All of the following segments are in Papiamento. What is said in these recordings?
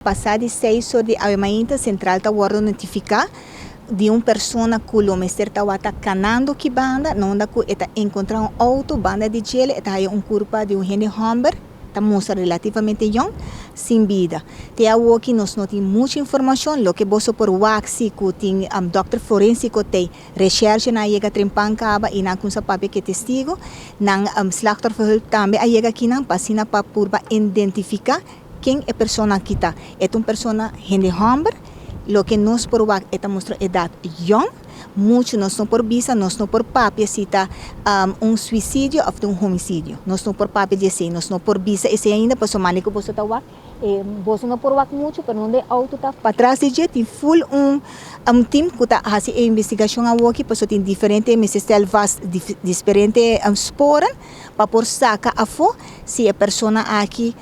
Pasá di seis or di awe mainta Central ta wòrdu notifiká di un persona ku lo mester tawata kanando ki banda, na unda ku e ta enkontrá un outo banda di djele e ta haya un kurpa di un hende hòmber ta mustra relativamente yòn sin bida. Te awoki nos no tin muchu informashon, loke boso por wak si ku tin dòkter forensiko tei Recherchenan a yega trempan kaba i nan a kumsa papia ku e testigo. Nan slachtofferhulp tambe a yega akinan pa asina pa purba identifiká ken e persona aki ta. E ta un persona hende hòmber, loke nos por wak e ta mustra edat yòn. Muchu nos no por bisa, nos no por papia si ta un suisidio òf ta un homisidio. Nos no por papia di esei, nos no por bisa esei ainda pasobra mane ku boso ta wak. E boso no por wak muchu pero donde e auto ta patras di dje tin full un un team ku ta hasi e investigashon awoki pasobra tin diferente mester stel vast diferente sporen pa por saka afo si e persona aki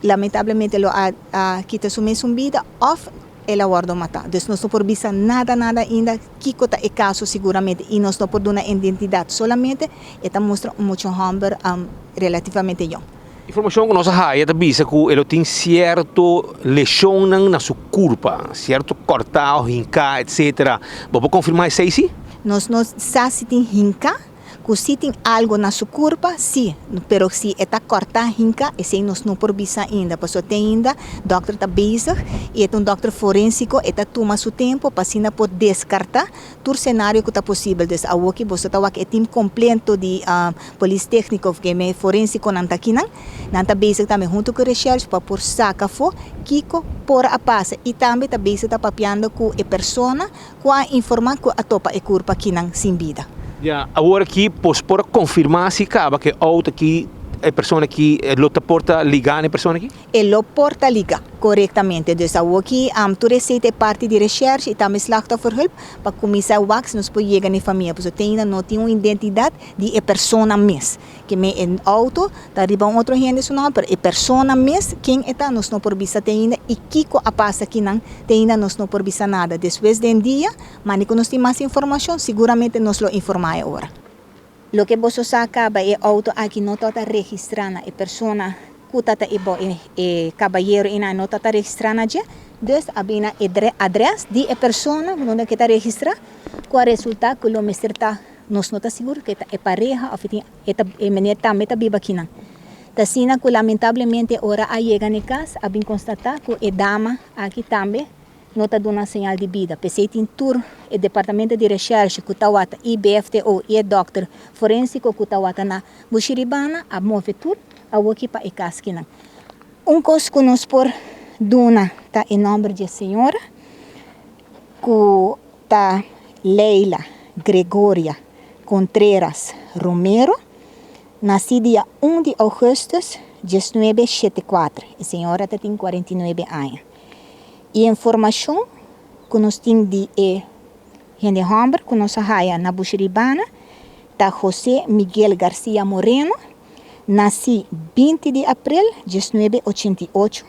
lamentablemente lo a a kita su mesun bida of el a wordo mata. Dus nos no por bisa nada nada ainda kiko ta e kaso siguramente i nos no por duna identidat solamente e ta mustra un mucha homber relativamente yong. Informashon ku nos a haya ta bisa ku e lo tin sierto leshonnan na su kurpa, sierto kòrtá o hinká etsetera. Bo por konfirmá esei si? Nos no sa si tin hinká. Ku si tin algo na su kurpa, si, pero si e ta kòrtá hinka, esei nos no por bisa ainda, pasobra te ainda dòkter ta bezig i e ta un dòkter forensiko, e ta tuma su tempu pa asina por deskartá tur senario ku ta posibel. Dus awoki boso ta wak e tim kompleto di polis tékniko òf keme forensikonan ta akinan, nan ta bezig tambe huntu ku reshèrsh pa por saka afó kiko por a pasa i tambe ta bezig ta papiando ku e persona Ku a informa ku a topa e kurpa kinan sin bida. Ya, awor aki pos por a konfirmá si kaba ku e outo aki, e persona aki lo ta por ta ligá na e persona aki? E lo por ta ligá, korektamente. Dus awor aki tur esei ta e parti di reshèrsh i tambe slachtofferhulp pa kuminsá wak si nos por yega na e famia. Pasobra te ainda no tin un identidat di e persona mes. Ke me e auto ta riba un otro hende su nomber, pero e persona mes ken e ta nos no por bisa te ainda y kico a pasa kinan te ainda nos no por bisa nada. Despues den dia, mane cu nos tin mas informacion siguramente nos lo informa e ora. Loke boso sa caba e auto aki no ta registra na e persona cu ta ta e bo e cabayero einan no ta ta registra na dje, dus a bina e adres di e persona unda ke ta registra cu a resulta cu lo mester ta. Nos no ta sigur ku e ta e pareha òf e tin e ta e meneer tambe ta biba akinan. Ta asina ku lamentablemente ora a yega na e kas a bin konstatá ku e dama aki tambe no ta duna señal di bida. P'esei tin tur e departamento di reshèrshe ku tawata i BFTO i e dòkter forensiko ku tawata na Bushiribana a move tur awoki pa e kas kinan. Un kos ku nos por duna ta e nòmber di e señora ku ta Leila Gregoria Contreras Romero, nací dia un di augustus diesnuebe shete kuater. E señora ta tin 49 aña. E informacion cu nos tin di e hende homber cu nos a haya na Bushiribana ta José Miguel Garcia Moreno, nací 20 di april 1988.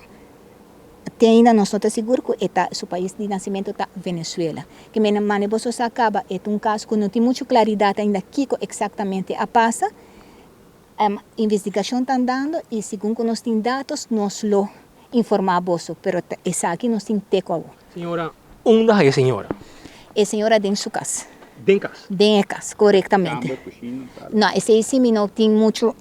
Te ainda nos no ta sigur ku e ta su pais di nasimentu ta Venezuela. Ke mene mane boso sa kaba e ta un kaso ku no tin muchu klaridat ainda kiko eksaktamente a pasa. Investigashon ta andando i segun ku nos tin datos nos lo informá boso, pero ta esaki nos tin te ku awor. Señora, unda hay e señora? E señora den su kas. Den kas? Den e kas, korektamente. Kamber, kushina, sala. No, esei si mi no tin muchu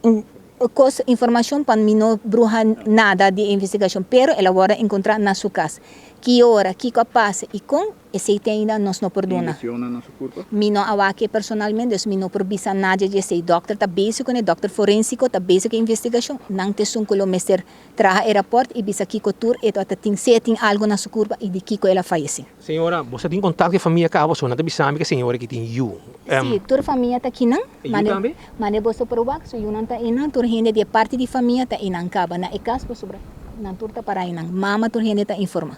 Kos informashon pa mi no bruha nada di e investigashon, pero el a wòrdu enkontrá na su kas. Ki ora, kiko a pasa i kon, esei te ainda nos no por duna. Tin lesionnan na su kurpa? Mi no a wak e personalmente, dus mi no por bisa nadie di esei. Dòkter ta bezig kuné, dòkter forensiko ta bezig ku e investigashon. Nan ta esun ku lo mester traha e rapòrt i bisa kiko tur e ta tin, si e tin algu na su kurpa i di kiko el a fayesé. Señora, bo sa tin kontakto ku e famia kaba pasobra nan ta bisa mi ku e señora aki tin yu. Sí, tur famia ta akinan. E yu tambe? Mane boso por wak, su yunan ta einan, tur hende di e parti di famia ta einan kaba. Na e kas pasobra nan tur ta para einan. Mama tur hende ta informa.